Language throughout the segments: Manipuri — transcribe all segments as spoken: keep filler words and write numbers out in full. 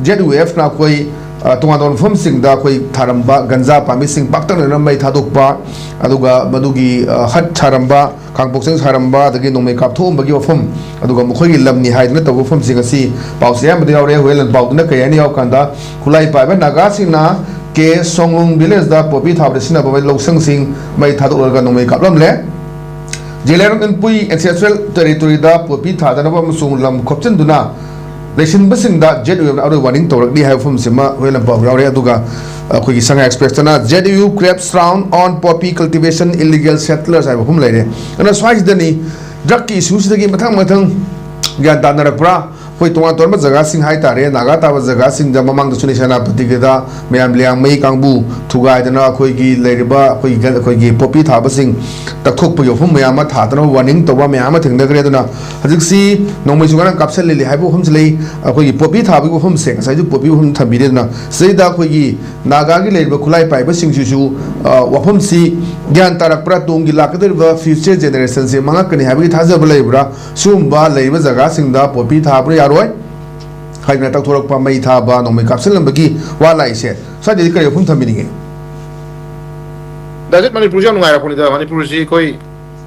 ꯖꯦꯠ ꯌꯨ ꯑꯦꯐꯅ ꯑꯩꯈꯣꯏ, ꯑ, ꯇꯣꯉꯥꯟ ꯇꯣꯉꯥꯟꯕ ꯃꯐꯝꯁꯤꯡꯗ ꯑꯩꯈꯣꯏ ꯊꯥꯔꯝꯕ ꯒꯟꯖꯥ ꯄꯥꯝꯕꯤꯁꯤꯡ ꯄꯥꯛꯇꯛꯅꯅ ꯃꯩ ꯊꯥꯗꯣꯛꯄ, ꯑꯗꯨꯒ ꯃꯗꯨꯒꯤ, ꯑ, ꯍꯠ ꯁꯥꯔꯝꯕ, ꯈꯥꯡꯄꯣꯛꯆꯪ ꯁꯥꯔꯝꯕ, ꯑꯗꯒꯤ ꯅꯣꯡꯃꯩ ꯀꯥꯞꯊꯣꯛꯑꯝꯕꯒꯤ ꯋꯥꯐꯝ, ꯑꯗꯨꯒ ꯃꯈꯣꯏꯒꯤ ꯂꯝꯅꯤ ꯍꯥꯏꯗꯨꯅ ꯇꯧꯕ ꯃꯐꯝꯁꯤꯡ ꯑꯁꯤ ꯄꯥꯎꯁꯦ ꯑꯌꯥꯝꯕꯗ ꯌꯥꯎꯔꯦ꯫ ꯍꯨꯌꯦꯟ ꯂꯥꯟꯄꯥꯎꯗꯨꯅ ꯀꯔꯤ ꯍꯥꯏꯅ ꯌꯥꯎꯔꯀꯥꯟꯗ, ꯈꯨꯠꯂꯥꯏ ꯄꯥꯏꯕ ꯅꯥꯒꯥꯁꯤꯡꯅ ꯀꯦ ꯁꯣꯡꯂꯨꯡ ꯚꯤꯂꯦꯖꯗ ꯄꯣꯄꯤ ꯊꯥꯕꯗ ꯁꯤꯖꯤꯟꯅꯕ ꯂꯧꯁꯪꯁꯤꯡ ꯃꯩ ꯊꯥꯗꯣꯛꯂꯒ ꯅꯣꯡꯃꯩ ꯀꯥꯞꯂꯝꯂꯦ꯫ ꯖꯦꯂꯦꯔꯣꯡ ꯏꯟꯄꯨꯏ ꯑꯦꯟꯁꯦꯁꯇ꯭ꯔꯦꯜ ꯇꯦꯔꯤꯇꯣꯔꯤꯗ ꯄꯣꯄꯤ ꯊꯥꯗꯅꯕ ꯑꯃꯁꯨꯡ ꯂꯝ ꯈꯣꯞꯆꯤꯟꯗꯨꯅ ꯂꯩꯁꯤꯟꯕꯁꯤꯡꯗ ꯖꯦꯠ ꯌꯨ ꯑꯦꯐꯅ ꯑꯔꯣꯏꯕ ꯋꯥꯔꯅꯤꯡ ꯇꯧꯔꯛꯂꯤ ꯍꯥꯏꯕ ꯋꯥꯐꯝꯁꯤꯃ ꯍꯨꯌꯦꯟ ꯂꯥꯟꯄꯥꯎ ꯌꯥꯎꯔꯦ꯫ ꯑꯗꯨꯒ ꯑꯩꯈꯣꯏꯒꯤ ꯁꯉꯥꯏ ꯑꯦꯛꯁꯄ꯭ꯔꯦꯁꯇꯅ "ꯖꯦꯠ ꯌꯨ cracks down on poppy cultivation, illegal settlers" ꯍꯥꯏꯕ ꯋꯥꯐꯝ ꯂꯩꯔꯦ꯫ ꯑꯗꯨꯅ ꯁ꯭ꯋꯥꯏꯁꯤꯗꯅꯤ ꯗ꯭ꯔꯒꯀꯤ ꯏꯁꯨꯁꯤꯗꯒꯤ ꯃꯊꯪ ꯃꯊꯪ ꯒ꯭ꯌꯥꯟ ꯇꯥꯅꯔꯛꯄ꯭ꯔꯥ? ꯑꯩꯈꯣꯏ ꯇꯣꯉꯥꯟ ꯇꯣꯉꯥꯟꯕ ꯖꯒꯥꯁꯤꯡ ꯍꯥꯏꯇꯥꯔꯦ, ꯅꯥꯒꯥ ꯇꯥꯕ ꯖꯒꯥꯁꯤꯡꯗ ꯃꯃꯥꯡꯗꯁꯨ ꯅꯤꯁꯥ ꯅꯥꯄꯇꯤꯒꯤꯗ ꯃꯌꯥꯝ ꯂꯤꯌꯥꯡꯃꯩ ꯀꯥꯡꯕꯨ ꯊꯨꯒꯥꯏꯗꯅ ꯑꯩꯈꯣꯏꯒꯤ ꯂꯩꯔꯤꯕ ꯑꯩꯈꯣꯏꯒꯤ ꯒꯟ-, ꯑꯩꯈꯣꯏꯒꯤ ꯄꯣꯄꯤ ꯊꯥꯕꯁꯤꯡ ꯇꯛꯊꯣꯛꯄꯒꯤ ꯋꯥꯐꯝ ꯃꯌꯥꯝ ꯑꯃ ꯊꯥꯗꯅꯕ ꯋꯥꯔꯅꯤꯡ ꯇꯧꯕ ꯃꯌꯥꯝ ꯑꯃ ꯊꯦꯡꯅꯈ꯭ꯔꯦ꯫ ꯑꯗꯨꯅ ꯍꯧꯖꯤꯛꯁꯤ ꯅꯣꯡꯃꯩꯁꯨ ꯉꯔꯥꯡ ꯀꯥꯞꯁꯤꯜꯂꯤ ꯍꯥꯏꯕ ꯋꯥꯐꯝꯁꯤ ꯂꯩ꯫ ꯑꯩꯈꯣꯏꯒꯤ ꯄꯣꯄꯤ ꯊꯥꯕꯒꯤ ꯋꯥꯐꯝꯁꯦ ꯉꯁꯥꯏꯁꯨ ꯄꯣꯄꯤ ꯋꯥꯐꯝ ꯊꯝꯕꯤꯔꯦ꯫ ꯑꯗꯨꯅ ꯁꯤꯗꯩꯗ ꯑꯩꯈꯣꯏꯒꯤ ꯅꯥꯒꯥꯒꯤ ꯂꯩꯔꯤꯕ ꯈꯨꯠꯂꯥꯏ ꯄꯥꯏꯕꯁꯤꯡꯁꯤꯁꯨ, ꯑ, ꯋꯥꯐꯝꯁꯤ ꯒ꯭ꯌꯥꯟ ꯇꯥꯔꯛꯄ꯭ꯔꯥ, ꯇꯨꯡꯒꯤ ꯂꯥꯛꯀꯗꯧꯔꯤꯕ future generationꯁꯦ ꯃꯥꯡꯉꯛꯀꯅꯤ ꯍꯥꯏꯕꯒꯤ ꯊꯥꯖꯕ ꯂꯩꯕ꯭ꯔꯥ? ꯁꯤꯒꯨꯝꯕ ꯂꯩꯔꯤꯕ ꯖꯒꯥꯁꯤꯡꯗ ꯄꯣꯄꯤ ꯊꯥꯕ꯭ꯔꯥ ꯌꯥꯔꯣꯏ ꯍꯥꯏꯗꯅ ꯇꯧꯊꯣꯔꯛꯄ, ꯃꯩ ꯊꯥꯕ, ꯅꯣꯡꯃꯩ ꯀꯥꯞꯁꯤꯜꯂꯝꯕꯒꯤ ꯋꯥ ꯂꯥꯛꯏꯁꯦ, ꯁ꯭ꯋꯥꯏꯗꯗꯤ ꯀꯔꯤ ꯋꯥꯐꯝ ꯊꯝꯕꯤꯅꯤꯡꯉꯤ? ꯗꯥ ꯖꯤꯠ, ꯃꯅꯤꯄꯨꯔꯁꯤ ꯌꯥꯝ ꯅꯨꯡꯉꯥꯏꯔꯛꯄꯅꯤꯗ꯫ ꯃꯅꯤꯄꯨꯔꯁꯤ ꯑꯩꯈꯣꯏ,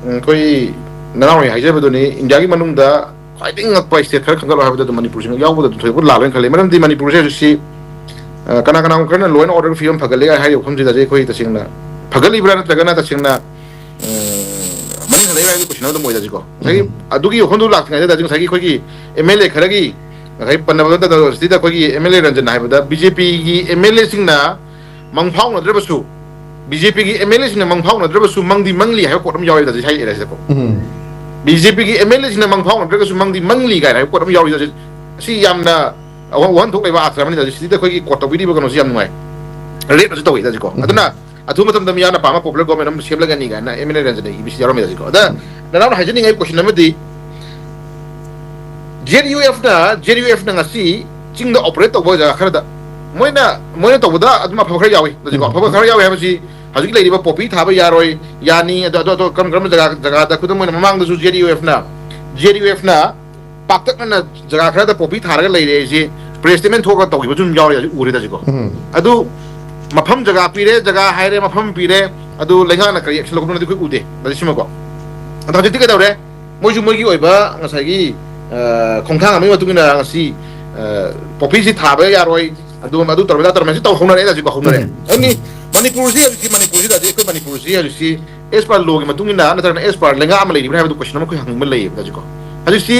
ꯎꯝ, ꯑꯩꯈꯣꯏ ꯅꯅꯥꯎꯅ ꯍꯥꯏꯖꯕꯗꯨꯅꯤ, ꯏꯟꯗꯤꯌꯥꯒꯤ ꯃꯅꯨꯡꯗ ꯈ꯭ꯋꯥꯏꯗꯒꯤ ꯉꯛꯄ state ꯈꯔ ꯈꯟꯒꯠꯂꯣ ꯍꯥꯏꯕꯗ ꯑꯗꯨꯝ ꯃꯅꯤꯄꯨꯔꯁꯤ ꯌꯥꯎꯕꯗ ꯑꯗꯨꯝ ꯊꯣꯏꯗꯣꯛꯄ ꯂꯥꯜꯂꯣꯏꯅ ꯈꯜꯂꯤ꯫ ꯃꯔꯝꯗꯤ ꯃꯅꯤꯄꯨꯔꯁꯦ ꯍꯧꯖꯤꯛꯁꯤ, ꯑ, ꯀꯅꯥ ꯀꯅꯥꯒꯨꯝꯕ ꯈꯔꯅ law and orderꯒꯤ ꯐꯤꯕꯝ ꯐꯒꯠꯂꯦ ꯍꯥꯏꯔꯤꯕ ꯋꯥꯐꯝꯁꯤꯗ ꯑꯩꯈꯣꯏ ꯇꯁꯦꯡꯅ ꯐꯒꯠꯂꯤꯕ꯭ꯔꯥ ꯅꯠꯇ꯭ꯔꯒꯅ ꯇꯁꯦꯡꯅ, ꯎꯝ, ꯃꯅꯤꯡ ꯍꯜꯂꯛꯏꯕ꯭ꯔꯥ ꯍꯥꯏꯕꯗꯤ question ꯑꯗꯨꯝ ꯑꯣꯏꯗ ꯍꯧꯖꯤꯛꯀꯣ꯫ ꯉꯁꯥꯏꯒꯤ ꯎꯝ꯫ ꯑꯗꯨꯒꯤ ꯋꯥꯐꯝꯗꯨ ꯂꯥꯛꯇ꯭ꯔꯤꯉꯩꯗ ꯍꯧꯖꯤꯛ ꯉꯁꯥꯏꯒꯤ ꯑꯩꯈꯣꯏꯒꯤ ꯑꯦꯝ ꯑꯦꯜ ꯑꯦ ꯈꯔꯒꯤ ꯉꯁꯥꯏ ꯄꯟꯅꯕ ꯅꯠꯇꯅ ꯁꯤꯗ ꯑꯩꯈꯣꯏꯒꯤ ꯑꯦꯝ ꯑꯦꯜ ꯑꯦ ꯔꯟꯖꯟ ꯍꯥꯏꯕꯗ ꯕꯤ ꯖꯦ ꯄꯤꯒꯤ ꯑꯦꯝ ꯑꯦꯜ ꯑꯦꯁꯤꯡꯅ ꯃꯪ ꯐꯥꯎꯅꯗ꯭ꯔꯕꯁꯨ, ꯕꯤ ꯖꯦ ꯄꯤꯒꯤ ꯑꯦꯝ ꯑꯦꯜ ꯑꯦꯁꯤꯡꯅ ꯃꯪ ꯐꯥꯎꯅꯗ꯭ꯔꯕꯁꯨ ꯃꯪꯗꯤ ꯃꯪꯂꯤ ꯍꯥꯏꯕ quote ꯑꯃ ꯌꯥꯎꯔꯤꯗ ꯍꯧꯖꯤꯛ ꯍꯥꯏꯔꯛꯑꯦ ꯁꯤꯗꯀꯣ꯫ ꯎꯝ꯫ ꯕꯤ ꯖꯦ ꯄꯤꯒꯤ ꯑꯦꯝ ꯑꯦꯜ ꯑꯦꯁꯤꯡꯅ ꯃꯪ ꯐꯥꯎꯅꯗ꯭ꯔꯒꯁꯨ ꯃꯪꯗꯤ ꯃꯪꯂꯤ ꯀꯥꯏꯅ ꯍꯥꯏꯕ quote ꯑꯃ ꯌꯥꯎꯔꯤꯗ ꯍꯧꯖꯤꯛ꯫ ꯑꯁꯤ ꯌꯥꯝꯅ ꯋꯥ-, ꯋꯥꯍꯟꯊꯣꯛ ꯂꯩꯕ ꯑꯥꯔꯊ ꯑꯃꯅꯤꯗ ꯍꯧꯖꯤꯛ ꯁꯤꯗ ꯑꯩꯈꯣꯏꯒꯤ quote ꯇꯧꯕꯤꯔꯤꯕ ꯀꯩꯅꯣꯁꯤ ꯌꯥꯝ ꯅꯨꯡꯉꯥꯏ꯫ Rate ꯑꯁꯤ ꯇꯧꯋꯤꯗ ꯍꯧꯖꯤꯛꯀꯣ꯫ ꯎꯝ꯫ ꯑꯗꯨꯅ ꯑꯊꯨꯕ ꯃꯇꯝꯗ ꯃꯤꯌꯥꯝꯅ ꯄꯥꯝꯕ popular government ꯑꯃ ꯁꯦꯝꯂꯒꯅꯤ ꯀꯥꯏꯅ ꯑꯦꯝ ꯑꯦꯜ ꯑꯦ ꯔꯟꯖꯟꯅ ꯏꯕꯤꯁꯤ ꯌꯥꯎꯔꯝꯃꯤꯗ ꯍꯧꯖꯤꯛꯀꯣ꯫ ꯑꯗ ꯅꯅꯥꯎꯅ ꯍꯥꯏꯖꯅꯤꯡꯉꯤꯕ question ꯑꯃꯗꯤ, ꯖꯦꯠ ꯌꯨ ꯑꯦꯐꯅ, ꯖꯦꯠ ꯌꯨ ꯑꯦꯐꯅ ꯉꯁꯤ ꯆꯤꯡꯗ operate ꯇꯧꯕ ꯖꯒꯥ ꯈꯔꯗ ꯃꯣꯏꯅ, ꯃꯣꯏꯅ ꯇꯧꯕꯗ ꯑꯗꯨꯝ ꯑꯐꯕ ꯈꯔ ꯌꯥꯎꯏ꯫ ꯍꯧꯖꯤꯛꯀꯣ, ꯎꯝ꯫ ꯑꯐꯕ ꯈꯔ ꯌꯥꯎꯏ ꯍꯥꯏꯕꯁꯤ ꯍꯧꯖꯤꯛ ꯂꯩꯔꯤꯕ ꯄꯣꯄꯤ ꯊꯥꯕ ꯌꯥꯔꯣꯏ, ꯌꯥꯅꯤ, ꯑꯗꯣ, ꯑꯗꯣ, ꯑꯗꯣ ꯀꯔꯝ ꯀꯔꯝꯕ ꯖꯒꯥ, ꯖꯒꯥꯗ ꯈꯨꯗꯝ ꯑꯣꯏꯅ ꯃꯃꯥꯡꯗꯁꯨ ꯖꯦꯠ ꯌꯨ ꯑꯦꯐꯅ, ꯖꯦꯠ ꯌꯨ ꯑꯦꯐꯅ ꯄꯥꯛꯇꯛꯅꯅ ꯖꯒꯥ ꯈꯔꯗ ꯄꯣꯄꯤ ꯊꯥꯔꯒ ꯂꯩꯔꯦ ꯍꯥꯏꯁꯤ ꯄ꯭ꯔꯦꯁ ꯁ꯭ꯇꯦꯠꯃꯦꯟ ꯊꯣꯛꯑꯒ ꯇꯧꯈꯤꯕꯁꯨ ꯑꯗꯨꯝ ꯌꯥꯎꯔꯦ, ꯍꯧꯖꯤꯛ ꯎꯔꯦꯗ ꯍꯧꯖꯤꯛꯀꯣ꯫ ꯎꯝ꯫ ꯑꯗꯨ ꯃꯐꯝ ꯖꯒꯥ ꯄꯤꯔꯦ, ꯖꯒꯥ ꯍꯥꯏꯔꯦ, ꯃꯐꯝ ꯄꯤꯔꯦ, ꯑꯗꯨ ꯂꯩꯉꯥꯛꯅ ꯀꯔꯤ ꯑꯦꯛꯁꯟ ꯂꯧꯒꯗꯕꯅꯣꯗꯤ ꯑꯩꯈꯣꯏ ꯎꯗꯦ꯫ ꯑꯗꯨ ꯁꯤꯃꯀꯣ꯫ ꯑꯗꯣ ꯍꯧꯖꯤꯛꯇꯤ ꯀꯩꯗꯧꯔꯦ? ꯃꯣꯏꯁꯨ ꯃꯣꯏꯒꯤ ꯑꯣꯏꯕ ꯉꯁꯥꯏꯒꯤ, ꯑ, ꯈꯣꯡꯊꯥꯡ ꯑꯃꯒꯤ ꯃꯇꯨꯡ ꯏꯟꯅ ꯉꯁꯤ, ꯑ, ꯄꯣꯄꯤꯁꯤ ꯊꯥꯕ ꯌꯥꯔꯣꯏ, ꯑꯗꯨ, ꯑꯗꯨ ꯇꯧꯔꯝꯃꯦ, ꯑꯗꯥ ꯇꯧꯔꯝꯃꯦ, ꯁꯤ ꯇꯧ ꯍꯧꯅꯔꯛꯑꯦ ꯍꯧꯖꯤꯛꯀꯣ, ꯍꯧꯅꯔꯦ꯫ ꯎꯝ꯫ ꯑꯗꯨꯅꯤ ꯃꯅꯤꯄꯨꯔꯁꯤ ꯍꯧꯖꯤꯛꯇꯤ, ꯃꯅꯤꯄꯨꯔꯁꯤꯗ ꯍꯧꯖꯤꯛ ꯑꯩꯈꯣꯏ ꯃꯅꯤꯄꯨꯔꯁꯤ ꯍꯧꯖꯤꯛꯁꯤ as per law ꯒꯤ ꯃꯇꯨꯡ ꯏꯟꯅ ꯅꯠꯇ꯭ꯔꯒꯅ as per ꯂꯩꯉꯥꯛ ꯑꯃ ꯂꯩꯔꯤꯕ꯭ꯔꯥ ꯍꯥꯏꯕꯗꯨ ꯀꯣꯏꯁꯟ ꯑꯃ ꯑꯩꯈꯣꯏ ꯍꯪꯅꯤꯡꯕ ꯂꯩꯌꯦꯕ ꯍꯧꯖꯤꯛꯀꯣ꯫ ꯍꯧꯖꯤꯛꯁꯤ